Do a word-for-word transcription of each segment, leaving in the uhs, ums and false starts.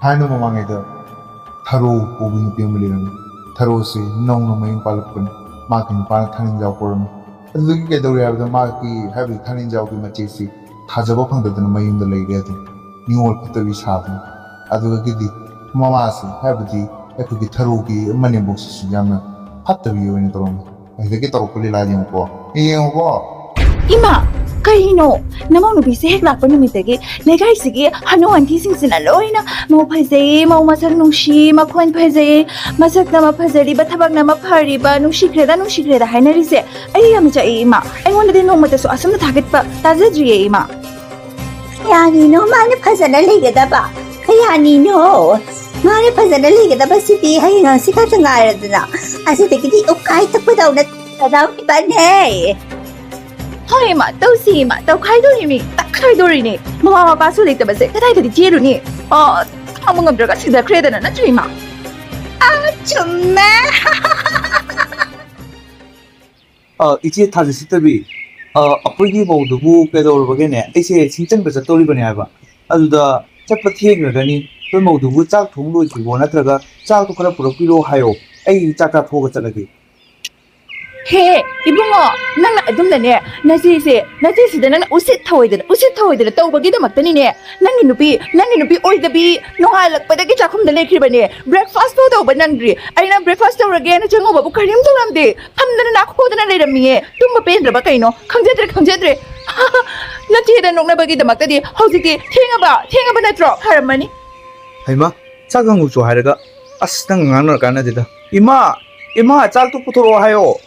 ꯊꯥꯏꯅ ꯃꯃꯥꯡꯉꯩꯗ ꯊꯔꯣ ꯀꯧꯕ ꯅꯨꯄꯤ ꯑꯃ ꯂꯩꯔꯝꯃꯤ꯫ ꯊꯔꯣꯁꯤ ꯅꯧꯅ ꯃꯌꯨꯝ ꯄꯥꯜꯂꯛꯄꯅꯤ꯫ ꯃꯥꯒꯤ ꯅꯨꯄꯥꯅ ꯊꯥꯅꯤꯟꯖꯥꯎ ꯀꯧꯔꯝꯃꯤ꯫ ꯑꯗꯨꯗꯒꯤ ꯀꯩꯗꯧꯔꯦ ꯍꯥꯏꯕꯗ, ꯃꯥꯒꯤ, ꯍꯥꯏꯕꯗꯤ ꯊꯥꯅꯤꯟꯖꯥꯎꯒꯤ ꯃꯆꯦꯁꯤ ꯊꯥꯖꯕ ꯐꯪꯗꯗꯅ ꯃꯌꯨꯝꯗ ꯂꯩꯔꯦ꯫ ꯑꯗꯨꯝ ꯅꯤꯉꯣꯜ ꯐꯠꯇꯕꯤ ꯁꯥꯗꯅ꯫ ꯑꯗꯨꯗꯒꯤꯗꯤ ꯃꯃꯥꯁꯤ, ꯍꯥꯏꯕꯗꯤ ꯑꯩꯈꯣꯏꯒꯤ ꯊꯔꯣꯒꯤ ꯃꯅꯦꯝꯕꯣꯛꯁꯤꯁꯨ ꯌꯥꯝꯅ ꯐꯠꯇꯕꯤ ꯑꯣꯏꯅ ꯇꯧꯔꯝꯃꯤ꯫ ꯑꯗꯨꯗꯒꯤ ꯇꯧꯔꯛꯄ ꯂꯤꯂꯥ ꯌꯦꯡꯉꯨꯀꯣ, ꯌꯦꯡꯉꯨꯀꯣ꯫ ꯏꯃꯥ, ꯀꯩꯅꯣ? ꯅꯃꯧ ꯅꯨꯄꯤꯁꯦ ꯍꯦꯛ ꯂꯥꯛꯄ ꯅꯨꯃꯤꯠꯇꯒꯤ ꯂꯩꯀꯥꯏꯁꯤꯒꯤ ꯍꯅꯨ ꯑꯟꯇꯤꯁꯤꯡꯁꯤꯅ ꯂꯣꯏꯅ "ꯃꯧ ꯐꯖꯩꯌꯦ, ꯃꯧ ꯃꯁꯛ ꯅꯨꯡꯁꯤ, ꯃꯈꯣꯟ ꯐꯖꯩꯌꯦ, ꯃꯁꯛꯅ ꯑꯃ ꯐꯖꯔꯤꯕ, ꯊꯕꯛꯅ ꯑꯃ ꯐꯔꯤꯕ, ꯅꯨꯡꯁꯤꯈ꯭ꯔꯦꯗ, ꯅꯨꯡꯁꯤꯈ꯭ꯔꯦꯗ" ꯍꯥꯏꯅꯔꯤꯁꯦ꯫ ꯑꯩ ꯌꯥꯝꯅ ꯆꯥꯛꯏ, ꯏꯃꯥ꯫ ꯑꯩꯉꯣꯟꯗꯗꯤ ꯅꯣꯡꯃꯇꯁꯨ ꯑꯁꯨꯝꯅ ꯊꯥꯒꯠꯄ ꯇꯥꯖꯗ꯭ꯔꯤꯌꯦ, ꯏꯃꯥ꯫ ꯀꯌꯥꯅꯤꯅꯣ ꯃꯥꯅ ꯐꯖꯅ ꯂꯩꯒꯗꯕ? ꯀꯌꯥꯅꯤꯅꯣ? ꯃꯥꯅ ꯐꯖꯅ ꯂꯩꯒꯗꯕꯁꯤꯗꯤ ꯍꯌꯦꯡ ꯍꯪꯆꯤꯠ ꯈꯛꯇ ꯉꯥꯏꯔꯗꯅ꯫ ꯑꯁꯤꯗꯒꯤꯗꯤ ꯎꯀꯥꯏ ꯇꯛꯄꯗꯧꯅ ꯇꯧꯒꯗꯧꯔꯤꯕꯅꯦ꯫ ꯍꯣꯏ, ꯏꯃꯥ, ꯇꯧꯁꯤ, ꯏꯃꯥ, ꯇꯧꯈꯥꯏꯗꯣꯔꯤꯃꯤ, ꯇꯛꯈꯥꯏꯗꯣꯔꯤꯅꯦ꯫ ꯃꯃꯥ ꯃꯄꯥꯁꯨ ꯂꯩꯇꯕꯁꯦ ꯀꯗꯥꯏꯗꯗꯤ ꯆꯦꯜꯂꯨꯅꯤ? ꯑ, ꯈꯥꯡꯕ ꯉꯝꯗ꯭ꯔꯒ ꯁꯤꯖꯈ꯭ꯔꯦꯗꯅ, ꯅꯠꯇ꯭ꯔꯣ, ꯏꯃꯥ? ꯑ, ꯆꯨꯝꯃꯦ꯫ ꯑ, ꯏꯆꯦ ꯊꯥꯖꯁꯤꯠꯇꯕꯤ, ꯑ, ꯑꯩꯈꯣꯏꯒꯤ ꯃꯧꯗꯨꯕꯨ ꯀꯩꯗꯧꯔꯕꯒꯦꯅꯦ? ꯑꯩꯁꯦ ꯁꯤꯡꯆꯟꯕ ꯆꯠꯇꯧꯔꯤꯕꯅꯦ ꯍꯥꯏꯕ꯫ ꯑꯗꯨꯗ ꯆꯠꯄ ꯊꯦꯡꯈ꯭ꯔꯒꯅꯤ꯫ ꯑꯩꯈꯣꯏ ꯃꯧꯗꯨꯕꯨ ꯆꯥꯛ ꯊꯣꯡ ꯂꯣꯏꯗ꯭ꯔꯤꯕꯣ, ꯅꯠꯇ꯭ꯔꯒ ꯆꯥꯛꯇꯣ ꯈꯔ ꯄꯨꯔꯛꯄꯤꯔꯣ ꯍꯥꯏꯌꯣ꯫ ꯑꯩ ꯆꯥꯛ ꯆꯥꯊꯣꯛꯑꯒ ꯆꯠꯂꯒꯦ꯫ ꯍꯦ, ꯏꯕꯨꯡꯉꯣ, ꯅꯪꯅ ꯑꯗꯨꯝꯅꯅꯦ, ꯅꯆꯦꯁꯦ, ꯅꯆꯦꯁꯤꯗ ꯅꯪꯅ ꯎꯁꯤꯠ ꯊꯑꯣꯏꯗꯅ, ꯎꯁꯤꯠ ꯊꯑꯣꯏꯗꯅ ꯇꯧꯕꯒꯤꯗꯃꯛꯇꯅꯤꯅꯦ꯫ ꯅꯪꯒꯤ ꯅꯨꯄꯤ, ꯅꯪꯒꯤ ꯅꯨꯄꯤ ꯑꯣꯏꯗꯕꯤ, ꯅꯣꯡꯉꯥꯜꯂꯛꯄꯗꯒꯤ ꯆꯥꯛꯈꯨꯝꯗ ꯂꯩꯈ꯭ꯔꯤꯕꯅꯦ꯫ Breakfast ꯐꯥꯎ ꯇꯧꯕ ꯅꯪꯗ꯭ꯔꯤ꯫ ꯑꯩꯅ breakfast ꯇꯧꯔꯒꯦꯅ ꯆꯪꯉꯨꯕꯕꯨ ꯀꯔꯤꯝ ꯇꯧꯔꯝꯗꯦ꯫ ꯐꯝꯗꯅ ꯅꯥꯈꯣꯛꯗꯅ ꯂꯩꯔꯝꯃꯤꯌꯦ꯫ ꯇꯨꯝꯕ ꯄꯦꯟꯗ꯭ꯔꯕ ꯀꯩꯅꯣ? ꯈꯪꯖꯗ꯭ꯔꯦ, ꯈꯪꯖꯗ꯭ꯔꯦ꯫ ꯅꯆꯦꯗ ꯅꯣꯛꯅꯕꯒꯤꯗꯃꯛꯇꯗꯤ ꯍꯧꯖꯤꯛꯇꯤ ꯊꯦꯡꯉꯕ, ꯊꯦꯡꯉꯕ ꯅꯠꯇ꯭ꯔꯣ? ꯐꯔꯝꯃꯅꯤ꯫ ꯍꯩꯃꯥ, ꯆꯥꯛ ꯊꯣꯡꯉꯨꯆꯣ ꯍꯥꯏꯔꯒ, ꯑꯁ, ꯅꯪ ꯉꯥꯡꯅꯔ ꯀꯥꯟꯅꯗꯦꯗ꯫ ꯏꯃꯥ! ꯏꯃꯥ, ꯆꯥꯛꯇꯣ ꯄꯨꯊꯣꯔꯛꯑꯣ ꯍꯥꯏꯌꯣ꯫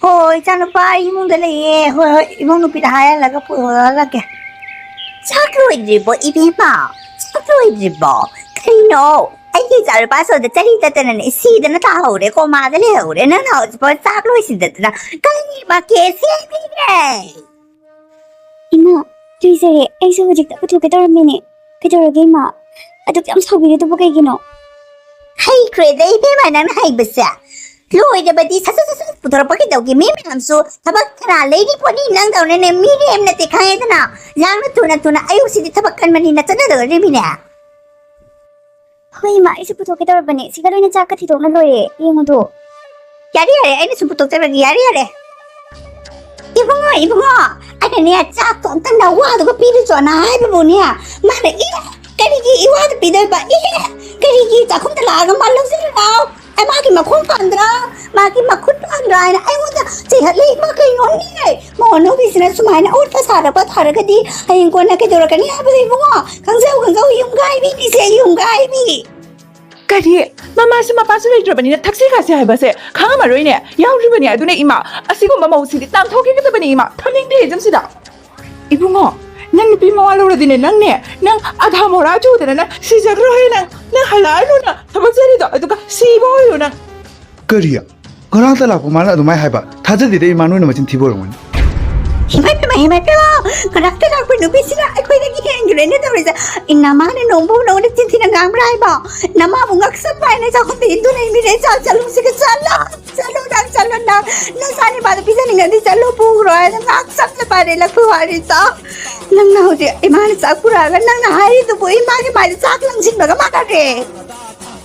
ꯍꯣꯏ, ꯏꯆꯥꯅꯨꯄꯥ, ꯑꯩ ꯏꯃꯨꯡꯗ ꯂꯩꯌꯦ꯫ ꯍꯣꯏ, ꯍꯣꯏ, ꯏꯃꯧ ꯅꯨꯄꯤꯗ ꯍꯥꯏꯍꯜꯂꯒ ꯄꯨꯔꯛꯍꯜꯂꯒꯦ꯫ ꯆꯥꯛ ꯂꯣꯏꯗ꯭ꯔꯤꯕꯣ, ꯏꯕꯦꯝꯃ? ꯆꯥꯛ ꯂꯣꯏꯗ꯭ꯔꯤꯕꯣ? ꯀꯩꯅꯣ? ꯑꯩꯒꯤ ꯏꯆꯥꯅꯨꯄꯥ ꯁꯣꯝꯗ ꯆꯔꯤ ꯇꯠꯇꯅꯅꯦ, ꯁꯤꯗꯅ ꯇꯥꯍꯧꯔꯦ, ꯀꯣꯃꯥꯗ ꯂꯩꯍꯧꯔꯦ꯫ ꯅꯪꯅ ꯍꯧꯖꯤꯛꯐꯥꯎ ꯆꯥꯛ ꯂꯣꯏꯁꯤꯟꯗꯗꯅ ꯀꯔꯤ ꯃꯀꯦ ꯁꯦꯝꯃꯤꯒꯦ? ꯏꯃꯥ, ꯇꯨꯏꯖꯔꯦ, ꯑꯩꯁꯨ ꯍꯧꯖꯤꯛꯇ ꯄꯨꯊꯣꯛꯀꯦ ꯇꯧꯔꯝꯃꯤꯅꯦ꯫ ꯀꯩꯗꯧꯔꯒꯦ, ꯏꯃꯥ? ꯑꯗꯨꯛ ꯌꯥꯝ ꯁꯥꯎꯕꯤꯔꯤꯗꯨꯕꯨ ꯀꯩꯒꯤꯅꯣ? ꯍꯩꯈ꯭ꯔꯦꯗ, ꯏꯕꯦꯝꯃ, ꯅꯪꯅ ꯍꯩꯕꯁꯦ꯫ ꯂꯣꯏꯔꯕꯗꯤ ꯁꯠ ꯁꯠ ꯁꯠ ꯁꯠ ꯄꯨꯊꯣꯔꯛꯄ ꯀꯩꯗꯧꯒꯦ? ꯃꯤ ꯃꯌꯥꯝꯁꯨ ꯊꯕꯛ ꯀꯅꯥ ꯂꯩꯔꯤ ꯄꯣꯠꯅꯤ, ꯅꯪꯗꯧꯅꯅꯦ ꯃꯤꯔꯦꯝ ꯅꯠꯇꯦ, ꯈꯪꯉꯦꯗꯅ꯫ ꯌꯥꯝꯅ ꯊꯨꯅ ꯊꯨꯅ, ꯑꯌꯨꯛꯁꯤꯗꯤ ꯊꯕꯛ ꯀꯟꯕꯅꯤꯅ ꯆꯠꯅꯗꯧꯔꯤꯃꯤꯅꯦ꯫ ꯍꯣꯏ ꯏꯃꯥ, ꯑꯩꯁꯨ ꯄꯨꯊꯣꯛꯀꯦ ꯇꯧꯔꯕꯅꯦ꯫ ꯁꯤꯒ ꯂꯣꯏꯅ ꯆꯥꯛꯀ ꯊꯤꯗꯣꯛꯅ ꯂꯣꯏꯔꯦ, ꯌꯦꯡꯉꯨꯗꯣ꯫ ꯌꯥꯔꯦ, ꯌꯥꯔꯦ, ꯑꯩꯅ ꯁꯨꯝ ꯄꯨꯊꯣꯛꯆꯔꯒꯦ꯫ ꯌꯥꯔꯦ, ꯌꯥꯔꯦ꯫ ꯏꯕꯨꯡꯉꯣ, ꯏꯕꯨꯡꯉꯣ, ꯑꯩꯅꯅꯦ, ꯆꯥꯛꯇꯣ ꯑꯝꯇ ꯅꯋꯥꯗꯨꯒ ꯄꯤꯔꯨꯆꯣꯅ ꯍꯥꯏꯕꯕꯨꯅꯦ, ꯃꯥꯅ, "ꯏ, ꯀꯔꯤꯒꯤ ꯏꯋꯥꯗ ꯄꯤꯗꯣꯏꯕ? ꯏ, ꯀꯔꯤꯒꯤ ꯆꯥꯛꯈꯨꯝꯗ ꯂꯥꯛꯑꯒ ꯃꯥ ꯂꯧꯖꯔꯨ ꯂꯥꯎ? ꯑꯦ, ꯃꯥꯒꯤ ꯃꯈꯣꯡ ꯄꯥꯟꯗ꯭ꯔꯥ? ꯃꯥꯒꯤ ꯃꯈꯨꯠ ꯄꯥꯟꯗ꯭ꯔꯥ?" ꯍꯥꯏꯅ ꯑꯩꯉꯣꯟꯗ ꯆꯩꯍꯠꯂꯤ꯫ ꯃꯥ ꯀꯩꯅꯣꯅꯦ? ꯃꯧ ꯑꯅꯧꯕꯤꯁꯤꯅ ꯁꯨꯃꯥꯏꯅ ꯑꯣꯠꯄ ꯁꯥꯔꯛꯄ ꯊꯥꯔꯒꯗꯤ ꯍꯌꯦꯡ ꯀꯣꯟꯅ ꯀꯩꯗꯧꯔꯛꯀꯅꯤ ꯍꯥꯏꯕꯗꯣ ꯏꯕꯨꯡꯉꯣ? ꯈꯪꯖꯧ, ꯈꯪꯖꯧ, ꯌꯨꯝꯒꯥꯏꯕꯤꯅꯤꯁꯦ, ꯌꯨꯝꯒꯥꯏꯕꯤ꯫ ꯀꯔꯤ? ꯃꯃꯥꯁꯨ ꯃꯄꯥꯁꯨ ꯂꯩꯇ꯭ꯔꯕꯅꯤꯅ ꯊꯛꯁꯤ ꯈꯥꯁꯤ ꯍꯥꯏꯕꯁꯦ ꯈꯪꯉꯝꯃꯔꯣꯏꯅꯦ꯫ ꯌꯥꯎꯗ꯭ꯔꯤꯕꯅꯤ꯫ ꯑꯗꯨꯅ ꯏꯃꯥ, ꯑꯁꯤꯒꯨꯝꯕ ꯃꯧꯁꯤꯡꯗꯤ ꯇꯥꯟꯊꯣꯛꯈꯤꯒꯗꯕꯅꯤ ꯏꯃꯥ꯫ ꯊꯝꯅꯤꯡꯗꯦ ꯌꯨꯝꯁꯤꯗ꯫ ꯏꯕꯨꯡꯉꯣ, ꯅꯪ ꯅꯨꯄꯤ ꯃꯋꯥ ꯂꯧꯔꯗꯤꯅꯦ, ꯅꯪꯅꯦ, ꯅꯪ ꯑꯙꯥ ꯃꯣꯔꯥ ꯆꯨꯗꯅ ꯅꯪ ꯁꯤꯖꯈ꯭ꯔꯣꯍꯦ ꯅꯪ꯫ ꯅꯪ ꯍꯜꯂꯛꯑꯅꯨ ꯅꯪ꯫ ꯊꯕꯛ ꯆꯠꯂꯤꯗꯣ ꯑꯗꯨꯒ ꯁꯤꯕ ꯑꯣꯏꯔꯣ ꯅꯪ꯫ ꯀꯔꯤ? ꯉꯔꯥꯡꯇ ꯂꯥꯛꯄ ꯃꯥꯅ ꯑꯗꯨꯃꯥꯏꯅ ꯍꯥꯏꯕ? ꯊꯥꯖꯗꯦꯗ ꯏꯃꯥ, ꯅꯣꯏꯅ ꯃꯆꯤꯟ ꯊꯤꯕ ꯑꯣꯏꯔꯝꯒꯅꯤ꯫ ꯏꯃꯥꯏ ꯄꯦꯝꯃ, ꯏꯃꯥꯏ ꯄꯦꯝꯃ, ꯉꯔꯥꯡꯇ ꯂꯥꯛꯄ ꯅꯨꯄꯤꯁꯤꯅ ꯑꯩꯈꯣꯏꯗꯒꯤ ꯍꯦꯟꯈ꯭ꯔꯦꯅꯦ ꯇꯧꯔꯤꯁꯦ꯫ ꯏꯅꯥ, ꯃꯥꯅ ꯅꯣꯡꯕꯨ ꯅꯉꯣꯟꯗ ꯆꯤꯟ ꯊꯤꯅ ꯉꯥꯡꯕ꯭ꯔꯥ ꯍꯥꯏꯕ? ꯅꯃꯥꯕꯨ ꯉꯛꯁꯝ ꯄꯥꯏꯅ ꯆꯥꯛꯈꯨꯝꯗ ꯏꯟꯗꯨꯅ ꯏꯃꯤꯅꯦ꯫ ꯆꯥꯛ ꯆꯠꯂꯨꯁꯤꯒ ꯆꯠꯂꯣ, ꯆꯠꯂꯣ ꯅꯪ, ꯆꯠꯂꯣ ꯅꯪ꯫ ꯅꯆꯥ ꯅꯤꯄꯥꯗꯣ ꯄꯤꯖꯅꯤꯡꯉꯗꯤ ꯆꯠꯂꯣ ꯄꯨꯈ꯭ꯔꯣ ꯍꯥꯏꯅ ꯉꯛꯁꯝꯗ ꯄꯥꯏꯔꯦ ꯂꯐꯨ ꯍꯥꯏꯔꯤꯗꯣ꯫ ꯅꯪꯅ ꯍꯧꯖꯤꯛ ꯏꯃꯥꯅ ꯆꯥꯛ ꯄꯨꯔꯛꯑꯒ ꯅꯪꯅ ꯍꯥꯏꯔꯤꯗꯨꯕꯨ ꯏꯃꯥꯒꯤ ꯃꯥꯏꯗ ꯆꯥꯛ ꯂꯪꯁꯤꯟꯕꯒ ꯃꯥꯟꯅꯔꯦ꯫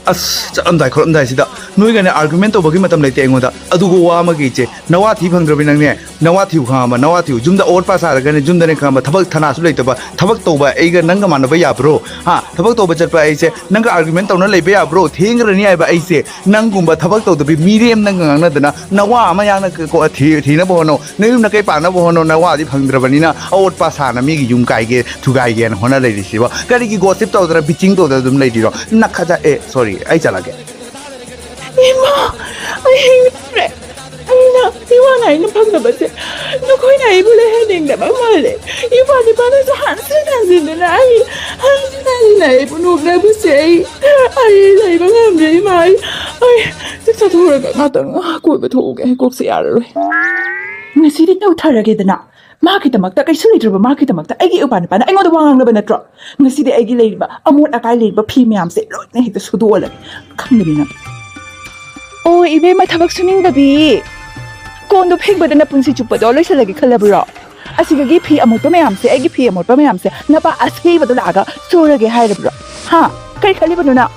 ꯑꯁ, ꯆꯠꯂꯝꯗꯥꯏ ꯈꯣꯠꯂꯝꯗꯥꯏꯁꯤꯗ ꯅꯣꯏꯒꯅꯦ ꯑꯥꯔꯒꯨꯃꯦꯟ ꯇꯧꯕꯒꯤ ꯃꯇꯝ ꯂꯩꯇꯦ ꯑꯩꯉꯣꯟꯗ꯫ ꯑꯗꯨꯒ ꯋꯥ ꯑꯃꯒꯤ ꯏꯆꯦ, ꯅꯋꯥ ꯊꯤ ꯐꯪꯗ꯭ꯔꯕꯤ ꯅꯪꯅꯦ, ꯅꯋꯥ ꯊꯤꯌꯨ ꯈꯪꯉꯕ? ꯅꯋꯥ ꯊꯤꯌꯨ꯫ ꯌꯨꯝꯗ ꯑꯋꯣꯠꯄ ꯁꯥꯔꯒꯅꯦ, ꯌꯨꯝꯗꯅꯦ ꯈꯪꯉꯕ? ꯊꯕꯛ ꯊꯅꯥꯁꯨ ꯂꯩꯇꯕ, ꯊꯕꯛ ꯇꯧꯕ ꯑꯩꯒ ꯅꯪꯒ ꯃꯥꯟꯅꯕ ꯌꯥꯕ꯭ꯔꯣ? ꯍꯥ? ꯊꯕꯛ ꯇꯧꯕ ꯆꯠꯄ ꯑꯩꯁꯦ ꯅꯪꯒ ꯑꯥꯔꯒꯨꯃꯦꯟ ꯇꯧꯅ ꯂꯩꯕ ꯌꯥꯕ꯭ꯔꯣ? ꯊꯦꯡꯈ꯭ꯔꯅꯤ ꯍꯥꯏꯕ ꯑꯩꯁꯦ꯫ ꯅꯪꯒꯨꯝꯕ ꯊꯕꯛ ꯇꯧꯗꯕꯤ ꯃꯤꯔꯦꯝ ꯅꯪꯒ ꯉꯥꯡꯅꯗꯅ ꯅꯋꯥ ꯑꯃ ꯌꯥꯝꯅ ꯀ-, ꯀꯣ-, ꯊꯤ-, ꯊꯤꯅꯕ ꯍꯣꯠꯅꯧ꯫ ꯅꯌꯨꯝ ꯅꯀꯩ ꯄꯥꯟꯅꯕ ꯍꯣꯠꯅꯧ꯫ ꯅꯋꯥꯗꯤ ꯐꯪꯗ꯭ꯔꯕꯅꯤꯅ ꯑꯋꯣꯠꯄ ꯁꯥꯅ ꯃꯤꯒꯤ ꯌꯨꯝ ꯀꯥꯏꯒꯦ ꯊꯨꯒꯥꯏꯒꯦꯅ ꯍꯣꯠꯅ ꯂꯩꯔꯤꯁꯤꯕꯣ? ꯀꯔꯤꯒꯤ ꯒꯣꯁꯤꯞ ꯇꯧꯗꯅ ꯕꯤꯆꯤꯡ ꯇꯧꯗꯅ ꯑꯗꯨꯝ ꯂꯩꯔꯤꯔꯣ? ꯅꯈꯖ-, ꯑꯦ, ꯁꯣꯔꯤ, ꯑꯩ ꯆꯠꯂꯒꯦ꯫ ꯏꯃꯥ, ꯑꯩ ꯍꯤꯡꯗ꯭ꯔꯦ꯫ ꯑꯩꯅ ꯏꯋꯥ ꯅꯥꯏꯅ ꯐꯪꯗꯕꯁꯦ ꯅꯈꯣꯏꯅ ꯑꯩꯕꯨ ꯂꯩꯍꯟꯅꯤꯡꯗꯕ ꯃꯥꯜꯂꯦ꯫ ꯏꯄꯥ ꯅꯤꯄꯥꯅꯁꯨ ꯍꯟꯖꯤꯟ ꯍꯟꯖꯤꯟꯗꯨꯅ ꯑꯩ, ꯍꯟꯖꯤꯟ ꯍꯟꯖꯤꯟꯅ ꯑꯩꯕꯨ ꯅꯣꯛꯅꯕꯁꯦ ꯑꯩ, ꯑꯩ ꯂꯩꯕ ꯉꯝꯗ꯭ꯔꯦ ꯏꯃꯥ꯫ ꯑꯩ, ꯑꯩ ꯆꯥꯛ ꯆꯥꯊꯣꯛꯎꯔꯒ ꯉꯥꯛꯇꯪ ꯀꯣꯏꯕ ꯊꯣꯛꯎꯒꯦ꯫ ꯑꯩ ꯀꯣꯛꯁꯦ ꯌꯥꯔꯔꯣꯏ꯫ ꯉꯁꯤꯗꯤ ꯇꯧꯊꯔꯒꯦꯗꯅ꯫ ꯃꯥꯒꯤꯗꯃꯛꯇ, ꯀꯩꯁꯨ ꯂꯩꯇ꯭ꯔꯕ ꯃꯥꯒꯤꯗꯃꯛꯇ ꯑꯩꯒꯤ ꯏꯄꯥ ꯅꯤꯄꯥꯅ ꯑꯩꯉꯣꯟꯗ ꯋꯥ ꯉꯥꯡꯅꯕ ꯅꯠꯇ꯭ꯔꯣ? ꯉꯁꯤꯗꯤ ꯑꯩꯒꯤ ꯂꯩꯔꯤꯕ ꯑꯃꯣꯠ ꯑꯀꯥꯏ ꯂꯩꯔꯤꯕ ꯐꯤ ꯃꯌꯥꯝꯁꯦ ꯂꯣꯏꯅ ꯍꯦꯛꯇ ꯁꯨꯗꯣꯛꯍꯜꯂꯒꯦ꯫ ꯈꯪꯗꯕꯤ ꯅꯪ꯫ ꯑꯣ, ꯏꯕꯦꯝꯃ, ꯊꯕꯛ ꯁꯨꯅꯤꯡꯗꯕꯤ꯫ ꯀꯣꯟꯗꯣ ꯐꯦꯡꯕꯗ ꯅꯄꯨꯟꯁꯤ ꯆꯨꯞꯄꯗꯣ ꯂꯣꯏꯁꯤꯜꯂꯒꯦ ꯈꯜꯂꯕ꯭ꯔꯣ? ꯑꯁꯤꯗꯒꯤ ꯐꯤ ꯑꯃꯣꯠꯄ ꯃꯌꯥꯝꯁꯦ, ꯑꯩꯒꯤ ꯐꯤ ꯑꯃꯣꯠꯄ ꯃꯌꯥꯝꯁꯦ ꯅꯄꯥ ꯑꯁꯤꯕꯗꯣ ꯂꯥꯛꯑꯒ ꯁꯨꯔꯒꯦ ꯍꯥꯏꯔꯕ꯭ꯔꯣ? ꯍꯥ? ꯀꯔꯤ ꯈꯜꯂꯤꯕꯅꯣ ꯅꯪ?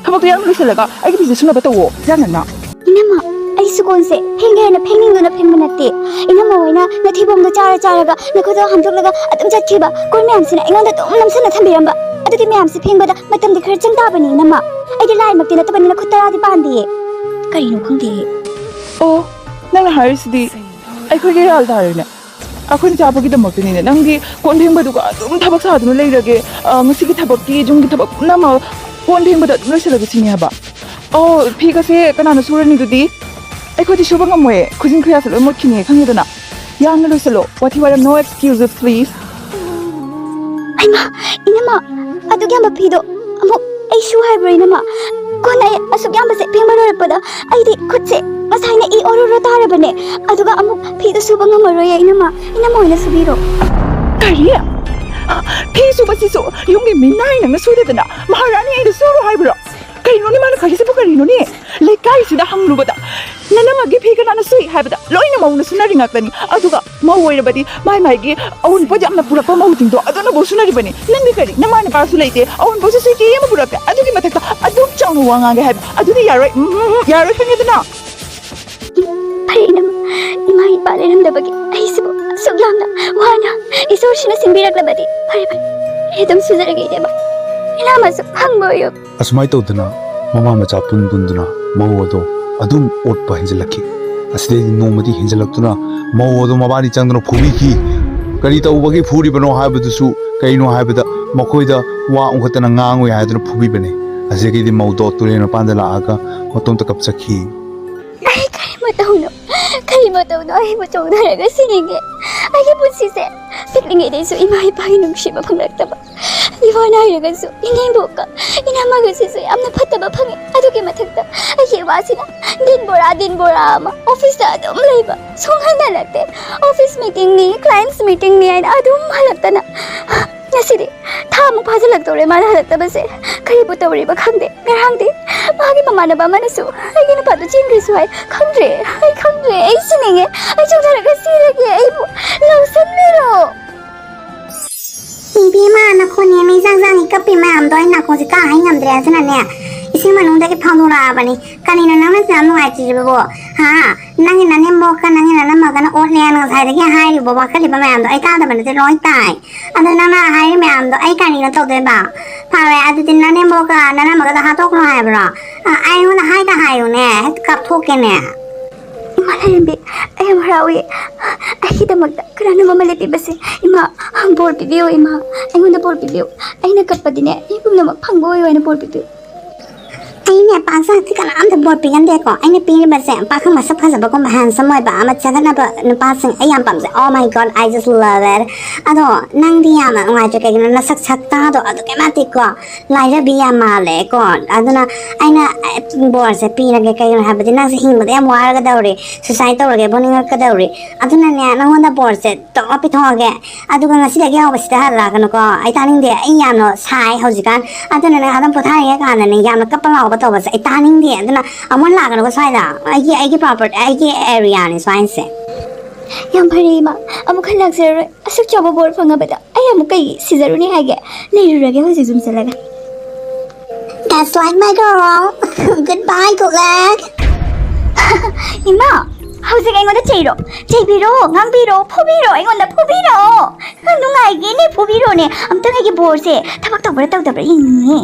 ꯊꯕꯛꯇꯣ ꯌꯥꯝ ꯂꯣꯏꯁꯤꯜꯂꯒ ꯑꯩꯒꯤ ꯐꯤꯁꯦ ꯁꯨꯅꯕ ꯇꯧꯋꯣ, ꯌꯥꯝ ꯉꯟꯅ꯫ ꯏꯅꯝꯃ, ꯑꯩꯁꯨ ꯀꯣꯟꯁꯦ ꯐꯦꯡꯒꯦ ꯍꯥꯏꯅ ꯐꯦꯡꯅꯤꯡꯗꯨꯅ ꯐꯦꯡꯕ ꯅꯠꯇꯦ꯫ ꯏꯅꯝꯃ ꯍꯣꯏꯅ ꯅꯊꯤꯕꯣꯡꯗꯣ ꯆꯥꯔ ꯆꯥꯔꯒ ꯅꯈꯨꯠꯇꯣ ꯍꯥꯝꯗꯣꯛꯂꯒ ꯑꯗꯨꯝ ꯆꯠꯈꯤꯕ ꯀꯣꯟ ꯃꯌꯥꯝꯁꯤꯅ ꯑꯩꯉꯣꯟꯗ ꯑꯗꯨꯝ ꯅꯝꯁꯤꯟꯅ ꯊꯝꯕꯤꯔꯝꯕ꯫ ꯑꯗꯨꯗꯤ ꯃꯌꯥꯝꯁꯦ ꯐꯦꯡꯕꯗ ꯃꯇꯝꯗꯤ ꯈꯔ ꯆꯪ ꯇꯥꯕꯅꯤ ꯏꯅꯝꯃ꯫ ꯑꯩꯗꯤ ꯂꯥꯏꯃꯛꯇꯤ ꯅꯠꯇꯕꯅꯤꯅ ꯈꯨꯠ ꯇꯔꯥꯗꯤ ꯄꯥꯟꯗꯦꯌꯦ꯫ ꯀꯔꯤꯅꯣ ꯈꯪꯗꯦꯌꯦ꯫ ꯑꯣ, ꯅꯪꯅ ꯍꯥꯏꯔꯤꯁꯤꯗꯤ ꯑꯩꯈꯣꯏꯒꯤ ꯏꯔꯥꯜ ꯇꯥꯔꯦꯅꯦ꯫ ꯑꯩꯈꯣꯏꯅ ꯆꯥꯕꯒꯤꯗꯃꯛꯇꯅꯤꯅꯦ꯫ ꯅꯪꯗꯤ ꯀꯣꯟ ꯐꯦꯡꯕꯗꯨꯒ ꯑꯗꯨꯝ ꯊꯕꯛ ꯁꯥꯗꯨꯅ ꯂꯩꯔꯒꯦ꯫ ꯑ, ꯉꯁꯤꯒꯤ ꯊꯕꯛꯀꯤ, ꯌꯨꯝꯒꯤ ꯊꯕꯛ ꯄꯨꯝꯅꯃꯛ ꯀꯣꯟ ꯐꯦꯡꯕꯗ ꯑꯗꯨꯝ ꯂꯣꯏꯁꯤꯜꯂꯒꯦ ꯁꯤꯅꯦ ꯍꯥꯏꯕ꯫ ꯑꯣ, ꯐꯤꯒꯁꯦ ꯀꯅꯥꯅ ꯁꯨꯔꯅꯤ ꯑꯗꯨꯗꯤ? ꯑꯩꯈꯣꯏꯗꯤ ꯁꯨꯕ ꯉꯝꯃꯣꯏꯌꯦ꯫ ꯈꯨꯖꯤꯟ ꯈꯨꯌꯥꯁꯦ ꯂꯣꯏ ꯃꯣꯠꯈꯤꯅꯤꯌꯦ, ꯈꯪꯉꯦꯗꯅ꯫ ꯌꯥꯡꯅ ꯂꯣꯏꯁꯤꯜꯂꯣ꯫ ꯋꯥꯊꯤ ꯋꯥꯔꯦꯝ, no excuses, please. ꯍꯩꯃꯥ, ꯏꯅꯝꯃ, ꯑꯗꯨꯛ ꯌꯥꯝꯕ ꯐꯤꯗꯣ ꯑꯃꯨꯛ ꯑꯩ ꯁꯨ ꯍꯥꯏꯕ꯭ꯔꯣ ꯏꯅꯝꯃ? ꯀꯣꯟꯅ ꯑꯩ ꯑꯁꯨꯛ ꯌꯥꯝꯕꯁꯦ ꯐꯦꯡꯕ ꯂꯣꯏꯔꯛꯄꯗ ꯑꯩꯗꯤ ꯈꯨꯠꯁꯦ ꯉꯁꯥꯏꯅ ꯏ ꯑꯣꯔꯣ ꯑꯣꯔꯣ ꯇꯥꯔꯕꯅꯦ꯫ ꯑꯗꯨꯒ ꯑꯃꯨꯛ ꯐꯤꯗꯣ ꯁꯨꯕ ꯉꯝꯃꯔꯣꯏꯌꯦ ꯏꯅꯝꯃ꯫ ꯏꯅꯝꯃ ꯑꯣꯏꯅ ꯁꯨꯕꯤꯔꯣ꯫ ꯀꯔꯤ? ꯐꯤ ꯁꯨꯕꯁꯤꯁꯨ ꯌꯨꯝꯒꯤ ꯃꯤꯅꯥꯏ ꯅꯪꯅ ꯁꯨꯗꯦꯗꯅ? ꯃꯍꯥꯔꯥꯅꯤ ꯑꯩꯅ ꯁꯨꯔꯣ ꯍꯥꯏꯕ꯭ꯔꯣ? ꯀꯩꯅꯣꯅꯦ ꯃꯥꯅ ꯈꯜꯂꯤꯁꯤꯕꯨ ꯀꯔꯤꯅꯣꯅꯦ? ꯂꯩꯀꯥꯏꯁꯤꯗ ꯍꯪꯂꯨꯕꯗ ꯅꯅꯝꯃꯒꯤ ꯐꯤ ꯀꯅꯥꯅ ꯁꯨꯏ ꯍꯥꯏꯕꯗ ꯂꯣꯏꯅ ꯃꯧꯅ ꯁꯨꯅꯔꯤ ꯉꯥꯛꯇꯅꯤ꯫ ꯑꯗꯨꯒ ꯃꯧ ꯑꯣꯏꯔꯕꯗꯤ ꯃꯥꯏ ꯃꯥꯏꯒꯤ ꯑꯎꯟꯄꯣꯠ ꯌꯥꯝꯅ ꯄꯨꯔꯛꯄ ꯃꯧꯁꯤꯡꯗꯣ ꯑꯗꯨꯅꯕꯨ ꯁꯨꯅꯔꯤꯕꯅꯤ꯫ ꯅꯪꯗꯤ ꯀꯔꯤ? ꯅꯃꯥ ꯅꯄꯥꯁꯨ ꯂꯩꯇꯦ, ꯑꯎꯟꯄꯣꯠꯁꯨ ꯁꯨꯏ ꯀꯦ ꯑꯃ ꯄꯨꯔꯛꯇꯦ꯫ ꯑꯗꯨꯒꯤ ꯃꯊꯛꯇ ꯑꯗꯨꯛ ꯆꯥꯎꯅ ꯋꯥ ꯉꯥꯡꯒꯦ ꯍꯥꯏꯕ ꯑꯗꯨꯗꯤ ꯌꯥꯔꯣꯏ꯫ ꯎꯝ, ꯎꯝ, ꯎꯝ, ꯌꯥꯔꯣꯏ, ꯈꯪꯉꯦꯗꯅ? ꯐꯔꯦ ꯏꯅꯝꯃ, ꯏꯃꯥ ꯏꯄꯥ ꯂꯩꯔꯝꯗꯕꯒꯤ ꯑꯩꯁꯤꯕꯨ ꯑꯁꯨꯛ ꯌꯥꯝꯅ ꯋꯥꯅ ꯏꯁꯣꯔꯁꯤꯅ ꯁꯤꯟꯕꯤꯔꯛꯂꯕꯗꯤ ꯐꯔꯦ ꯐꯔꯦ꯫ ꯑꯩ ꯑꯗꯨꯝ ꯁꯨꯖꯔꯒꯦ ꯏꯕꯦꯝꯃ꯫ ꯏꯅꯝꯃꯁꯨ ꯈꯪꯕ ꯑꯣꯏꯌꯨ꯫ ꯑꯁꯨꯃꯥꯏꯅ ꯇꯧꯗꯅ ꯃꯃꯥ ꯃꯆꯥ ꯄꯨꯟ ꯄꯨꯟꯗꯨꯅ ꯃꯧ ꯑꯗꯣ ꯑꯗꯨꯝ ꯑꯣꯠꯄ ꯍꯦꯟꯖꯜꯂꯛꯈꯤ꯫ ꯑꯁꯤꯗꯩꯗꯤ ꯅꯣꯡꯃꯗꯤ ꯍꯦꯟꯖꯜꯂꯛꯇꯨꯅ ꯃꯧ ꯑꯗꯣ ꯃꯕꯥꯅꯤ ꯆꯪꯗꯨꯅ ꯐꯨꯕꯤꯈꯤ꯫ ꯀꯔꯤ ꯇꯧꯕꯒꯤ ꯐꯨꯔꯤꯕꯅꯣ ꯍꯥꯏꯕꯗꯨꯁꯨ ꯀꯩꯅꯣ ꯍꯥꯏꯕꯗ ꯃꯈꯣꯏꯗ ꯋꯥ ꯑꯣꯟꯈꯠꯇꯅ ꯉꯥꯡꯉꯣꯏ ꯍꯥꯏꯗꯨꯅ ꯐꯨꯕꯤꯕꯅꯦ꯫ ꯑꯁꯤꯗꯒꯤꯗꯤ ꯃꯧꯗꯣ ꯇꯨꯔꯦꯜ ꯃꯄꯥꯟꯗ ꯂꯥꯛꯑꯒ ꯃꯇꯣꯝꯇ ꯀꯞꯆꯈꯤ꯫ ꯑꯩ ꯀꯔꯤ ꯃꯇꯧꯅꯣ, ꯀꯔꯤ ꯃꯇꯧꯅꯣ ꯑꯩꯕꯨ ꯆꯣꯡꯊꯔꯒ ꯁꯤꯅꯤꯡꯉꯦ꯫ ꯑꯩꯒꯤ ꯄꯨꯟꯁꯤꯁꯦ ꯄꯤꯛꯂꯤꯉꯩꯗꯩꯁꯨ ꯏꯃꯥ ꯏꯄꯥꯒꯤ ꯅꯨꯡꯁꯤꯕ ꯐꯪꯂꯛꯇꯕ꯫ ꯏꯋꯥ ꯅꯥꯏꯔꯒꯁꯨ ꯏꯅꯦꯝꯕꯣꯛꯀ ꯏꯅꯝꯃꯒꯁꯤꯁꯨ ꯌꯥꯝꯅ ꯐꯠꯇꯕ ꯐꯪꯉꯦ꯫ ꯑꯗꯨꯒꯤ ꯃꯊꯛꯇ ꯑꯩꯒꯤ ꯏꯋꯥꯁꯤꯅ ꯗꯤꯟ ꯕꯣꯔꯥ, ꯗꯤꯟ ꯕꯣꯔꯥ ꯑꯃ ꯑꯣꯐꯤꯁꯇ ꯑꯗꯨꯝ ꯂꯩꯕ, ꯁꯨꯡꯍꯟ ꯍꯜꯂꯛꯇꯦ꯫ ꯑꯣꯐꯤꯁ ꯃꯤꯇꯤꯡꯅꯤ, ꯀ꯭ꯂꯥꯏꯟꯠꯁ ꯃꯤꯇꯤꯡꯅꯤ ꯍꯥꯏꯅ ꯑꯗꯨꯝ ꯍꯜꯂꯛꯇꯅ ꯉꯁꯤꯗꯤ ꯊꯥ ꯑꯃꯨꯛ ꯐꯥꯖꯤꯜꯂꯛꯇꯧꯔꯦ ꯃꯥꯅ ꯍꯜꯂꯛꯇꯕꯁꯦ꯫ ꯀꯔꯤꯕꯨ ꯇꯧꯔꯤꯕ ꯈꯪꯗꯦ꯫ ꯉꯔꯥꯡꯗꯤ ꯃꯥꯒꯤ ꯃꯃꯥꯟꯅꯕ ꯑꯃꯅꯁꯨ ꯑꯩꯒꯤ ꯅꯨꯄꯥꯗꯨ ꯆꯦꯟꯈ꯭ꯔꯦꯁꯨ ꯍꯥꯏ꯫ ꯈꯪꯗ꯭ꯔꯦ, ꯑꯩ ꯈꯪꯗ꯭ꯔꯦ, ꯑꯩ ꯁꯤꯅꯤꯡꯉꯦ꯫ ꯑꯩ ꯆꯣꯡꯊꯔꯒ ꯁꯤꯔꯒꯦ, ꯑꯩꯕꯨ ꯂꯧꯁꯤꯟꯕꯤꯔꯣ꯫ ꯏꯕꯦꯝꯃ, ꯅꯈꯣꯟ ꯌꯦꯡꯉ ꯏꯆꯥꯡ ꯆꯥꯡꯉꯤ ꯀꯞꯄꯤ ꯃꯌꯥꯝꯗꯣ ꯑꯩ ꯅꯥꯀꯣꯡ ꯍꯧꯖꯤꯛꯀꯥꯟ ꯍꯥꯏ ꯉꯝꯗ꯭ꯔꯦ꯫ ꯑꯗꯨꯅꯅꯦ, ꯏꯁꯤꯡ ꯃꯅꯨꯡꯗꯒꯤ ꯐꯥꯎꯗꯣꯔꯛꯑꯕꯅꯤ꯫ ꯀꯔꯤꯅꯣ ꯅꯪꯅ ꯌꯥꯝ ꯅꯨꯡꯉꯥꯏꯇ꯭ꯔꯤꯕꯣ? ꯍꯥ? ꯅꯪꯒꯤ ꯅꯅꯦꯝꯕꯣꯛꯀ ꯅꯪꯒꯤ ꯅꯅꯝꯃꯒꯅ ꯑꯣꯠꯂꯦꯅ ꯉꯁꯥꯏꯗꯒꯤ ꯍꯥꯏꯔꯤꯕ ꯋꯥꯈꯜꯂꯤꯕ ꯃꯌꯥꯝꯗꯣ ꯑꯩ ꯇꯥꯗꯕ ꯅꯠꯇꯦ, ꯂꯣꯏ ꯇꯥꯏ꯫ ꯑꯗꯣ ꯅꯪꯅ ꯍꯥꯏꯔꯤ ꯃꯌꯥꯝꯗꯣ ꯑꯩ ꯀꯔꯤꯅꯣ ꯇꯧꯗꯣꯏꯕ? ꯐꯔꯦ, ꯑꯗꯨꯗꯤ ꯅꯅꯦꯝꯕꯣꯛꯀ ꯅꯅꯝꯃꯒꯗꯣ ꯍꯥꯠꯇꯣꯛꯈ꯭ꯔꯣ ꯍꯥꯏꯕ꯭ꯔꯣ? ꯑ, ꯑꯩꯉꯣꯟꯗ ꯍꯥꯏꯗ ꯍꯥꯏꯌꯨꯅꯦ, ꯍꯦꯛꯇ ꯀꯥꯞꯊꯣꯛꯀꯦꯅꯦ꯫ ꯏꯃꯥ ꯂꯥꯏꯔꯦꯝꯕꯤ, ꯑꯩ ꯌꯥꯝ ꯍꯔꯥꯎꯏ꯫ ꯑꯩꯒꯤꯗꯃꯛꯇ ꯀꯅꯥꯅꯣꯝ ꯑꯃ ꯂꯦꯞꯄꯤꯕꯁꯦ꯫ ꯏꯃꯥ, ꯕꯣꯔ ꯄꯤꯕꯤꯌꯨ ꯏꯃꯥ, ꯑꯩꯉꯣꯟꯗ ꯕꯣꯔ ꯄꯤꯕꯤꯌꯨ꯫ ꯑꯩꯅ ꯀꯞꯄꯗꯤꯅꯦ, ꯃꯤ ꯄꯨꯝꯅꯃꯛ ꯐꯪꯕ ꯑꯣꯏꯌꯣ ꯍꯥꯏꯅ ꯕꯣꯔ ꯄꯤꯕꯤꯌꯨ꯫ ꯑꯩꯅꯦ ꯄꯥꯛ ꯆꯥꯛꯇꯤ ꯀꯅꯥꯝꯇ ꯕꯣꯔ ꯄꯤꯒꯟꯗꯦꯀꯣ꯫ ꯑꯩꯅ ꯄꯤꯔꯤꯕꯁꯦ ꯄꯥꯈꯪ ꯃꯁꯛ ꯐꯖꯕꯒꯨꯝꯕ, handsome ꯑꯣꯏꯕ ꯑꯃ ꯆꯒꯠꯅꯕ ꯅꯨꯄꯥꯁꯤꯡ ꯑꯩ ꯌꯥꯝ ꯄꯥꯝꯖꯩ꯫ Oh my God, I just love it. ꯑꯗꯣ ꯅꯪꯗꯤ ꯌꯥꯝꯅ ꯅꯨꯡꯉꯥꯏꯇ꯭ꯔꯦ, ꯀꯩꯒꯤꯅꯣ ꯅꯁꯛ ꯁꯛꯇꯥꯗꯣ ꯑꯗꯨꯛꯀꯤ ꯃꯇꯤꯛꯀꯣ ꯂꯥꯏꯔꯕꯤ ꯌꯥꯝ ꯃꯥꯜꯂꯦꯀꯣ꯫ ꯑꯗꯨꯅ ꯑꯩꯅ, ꯑꯦ, ꯕꯣꯔꯁꯦ ꯄꯤꯔꯒꯦ꯫ ꯀꯩꯒꯤꯅꯣ ꯍꯥꯏꯕꯗꯤ ꯅꯪꯁꯦ ꯍꯤꯡꯕꯗ ꯌꯥꯝ ꯋꯥꯔꯒꯗꯧꯔꯤ, suicide ꯇꯧꯔꯒꯦꯕꯨ ꯅꯤꯡꯉꯛꯀꯗꯧꯔꯤ꯫ ꯑꯗꯨꯅꯅꯦ ꯅꯪꯉꯣꯟꯗ ꯕꯣꯔꯁꯦ ꯇꯧꯔ ꯄꯤꯊꯣꯛꯑꯒꯦ꯫ ꯑꯗꯨꯒ ꯉꯁꯤꯗꯒꯤ ꯍꯧꯕꯁꯤꯗ ꯍꯜꯂꯛꯀꯅꯨꯀꯣ꯫ ꯑꯩ ꯇꯥꯅꯤꯡꯗꯦ꯫ ꯑꯩ ꯌꯥꯝꯅ ꯁꯥꯏ ꯍꯧꯖꯤꯛꯀꯥꯟ꯫ ꯑꯗꯨꯅꯅꯦ ꯑꯗꯨꯝ ꯄꯣꯊꯥꯔꯤꯉꯩ ꯀꯥꯟꯗꯅꯦ ꯌꯥꯝꯅ ꯀꯞꯄ ꯂꯥꯎꯕ ꯇꯧꯕꯁꯦ ꯑꯩ ꯇꯥꯅꯤꯡꯗꯦ꯫ ꯑꯗꯨꯅ ꯑꯃꯨꯛ ꯂꯥꯛꯀꯅꯨꯀꯣ ꯁ꯭ꯋꯥꯏꯗ꯫ ꯑꯩꯒꯤ, ꯑꯩꯒꯤ property, ꯑꯩꯒꯤ areaꯅꯦ ꯁ꯭ꯋꯥꯏꯁꯦ꯫ ꯌꯥꯝ ꯐꯔꯦ ꯏꯃꯥ, ꯑꯃꯨꯛ ꯍꯟꯅ ꯂꯥꯛꯆꯔꯔꯣꯏ꯫ ꯑꯁꯨꯛ ꯆꯥꯎꯕ ꯕꯣꯔ ꯐꯪꯉꯕꯗ ꯑꯩ ꯑꯃꯨꯛ ꯀꯩ ꯁꯤꯖꯔꯨꯅꯤ ꯍꯥꯏꯒꯦ? ꯂꯩꯔꯨꯔꯒꯦ ꯍꯧꯖꯤꯛ ꯌꯨꯝ ꯆꯠꯂꯒ꯫ That's right, my girl. Goodbye, good luck. ꯏꯃꯥ, ꯍꯧꯖꯤꯛ ꯑꯩꯉꯣꯟꯗ ꯆꯩꯔꯣ? ꯆꯩꯕꯤꯔꯣ, ꯉꯥꯡꯕꯤꯔꯣ, ꯐꯨꯕꯤꯔꯣ, ꯑꯩꯉꯣꯟꯗ ꯐꯨꯕꯤꯔꯣ꯫ ꯅꯨꯡꯉꯥꯏꯒꯦꯅꯦ, ꯐꯨꯕꯤꯔꯣꯅꯦ꯫ ꯑꯝꯇꯪ ꯑꯩꯒꯤ ꯕꯣꯔꯁꯦ ꯊꯕꯛ ꯇꯧꯕ꯭ꯔꯥ ꯇꯧꯗꯕ꯭ꯔꯥ ꯌꯦꯡꯅꯤꯡꯉꯦ꯫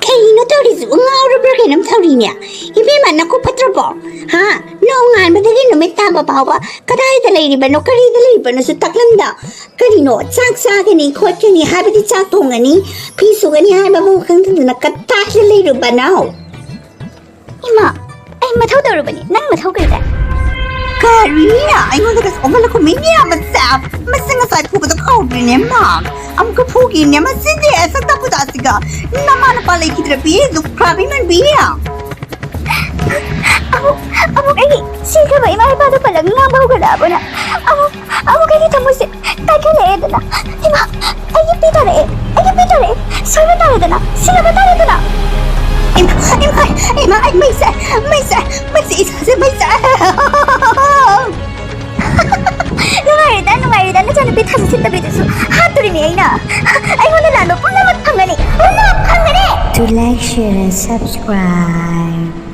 ꯀꯩꯅꯣ ꯇꯧꯔꯤꯁꯤꯕꯨ? ꯉꯥꯎꯔꯕ꯭ꯔꯥ ꯀꯩꯅꯣꯝ ꯇꯧꯔꯤꯅꯦ꯫ ꯏꯕꯦꯝꯃ, ꯅꯀꯣꯛ ꯐꯠꯇ꯭ꯔꯕꯣ? ꯍꯥ? ꯅꯣꯡꯉꯥꯟꯕꯗꯒꯤ ꯅꯨꯃꯤꯠ ꯇꯥꯕ ꯐꯥꯎꯕ ꯀꯗꯥꯏꯗ ꯂꯩꯔꯤꯕꯅꯣ, ꯀꯔꯤꯗ ꯂꯩꯔꯤꯕꯅꯣꯁꯨ ꯇꯥꯛꯂꯝꯗ꯫ ꯀꯔꯤꯅꯣ? ꯆꯥꯛ ꯆꯥꯒꯅꯤ ꯈꯣꯠꯀꯅꯤ ꯍꯥꯏꯕꯗꯤ ꯆꯥꯛ ꯊꯣꯡꯒꯅꯤ, ꯐꯤ ꯁꯨꯒꯅꯤ ꯍꯥꯏꯕꯕꯨ ꯈꯪꯗꯗꯅ ꯀꯗꯥꯏꯗ ꯂꯩꯔꯨꯕꯅꯣ? ꯏꯃꯥ, ꯑꯩ ꯃꯊꯧ ꯇꯧꯔꯨꯕꯅꯤ, ꯅꯪ ꯃꯊꯧ ꯀꯩꯗ? ꯀꯔꯤꯅ ꯑꯩꯉꯣꯟꯗꯒ ꯑꯣꯟꯍꯜꯂꯛꯄ ꯃꯤꯅꯦ ꯃꯆꯥ? ꯃꯁꯤ ꯉꯁꯥꯏ ꯐꯨꯕꯗꯣ ꯀꯥꯎꯗ꯭ꯔꯤꯅꯦ ꯃꯥ꯫ ꯑꯃꯨꯛꯀ ꯐꯨꯈꯤꯅꯦ ꯃꯁꯤꯗꯤ꯫ ꯁꯛꯇ ꯄꯨꯖꯥꯁꯤꯒ ꯅꯃꯥ ꯅꯄꯥ ꯂꯩꯈꯤꯗ꯭ꯔꯕꯤ ꯂꯨꯞꯈ꯭ꯔꯥꯕꯤ ꯃꯟꯕꯤ꯫ ꯑꯃꯨꯛ, ꯑꯃꯨꯛ ꯑꯩꯒꯤ ꯁꯤꯈ꯭ꯔꯕ ꯏꯃꯥ ꯏꯄꯥꯗꯣ ꯄꯜꯂꯒ ꯉꯥꯡꯕ ꯍꯧꯒꯠꯂꯛꯑꯕꯅ? ꯑꯃꯨꯛ, ꯑꯃꯨꯛ ꯑꯩꯒꯤ ꯊꯃꯣꯏꯁꯦ ꯀꯥꯏꯈꯠꯂꯛꯑꯦꯗꯅ꯫ ꯏꯃꯥ, ꯑꯩꯒꯤ ꯄꯤ ꯇꯥꯔꯛꯑꯦ, ꯑꯩꯒꯤ ꯄꯤ ꯇꯥꯔꯛꯑꯦ꯫ ꯁꯣꯏꯕ ꯇꯥꯔꯦꯗꯅ, ꯁꯤꯔꯕ ꯇꯥꯔꯦꯗꯅ꯫ ꯏꯃꯥ, ꯏꯃꯥ, ꯏꯃꯥ, ꯑꯩ ꯃꯩꯁꯦ, ꯃꯩꯁꯦ, ꯃꯩꯁꯦ, ꯏꯁꯥꯁꯦ ꯃꯩꯁꯦ꯫ ꯅꯨꯡꯉꯥꯏꯔꯦꯗ, ꯅꯨꯡꯉꯥꯏꯔꯦꯗ, ꯅꯆꯥꯅꯨꯄꯤ ꯊꯥꯖ ꯁꯤꯠꯇꯕꯤꯗꯨꯁꯨ ꯍꯥꯠꯇꯣꯔꯤꯅꯦ ꯑꯩꯅ꯫ ꯑꯩꯉꯣꯟꯗ ꯂꯥꯟꯕ ꯄꯨꯝꯅꯃꯛ ꯐꯪꯒꯅꯤ, ꯄꯨꯝꯅꯃꯛ ꯐꯪꯒꯅꯤ꯫ Do like, share, and subscribe.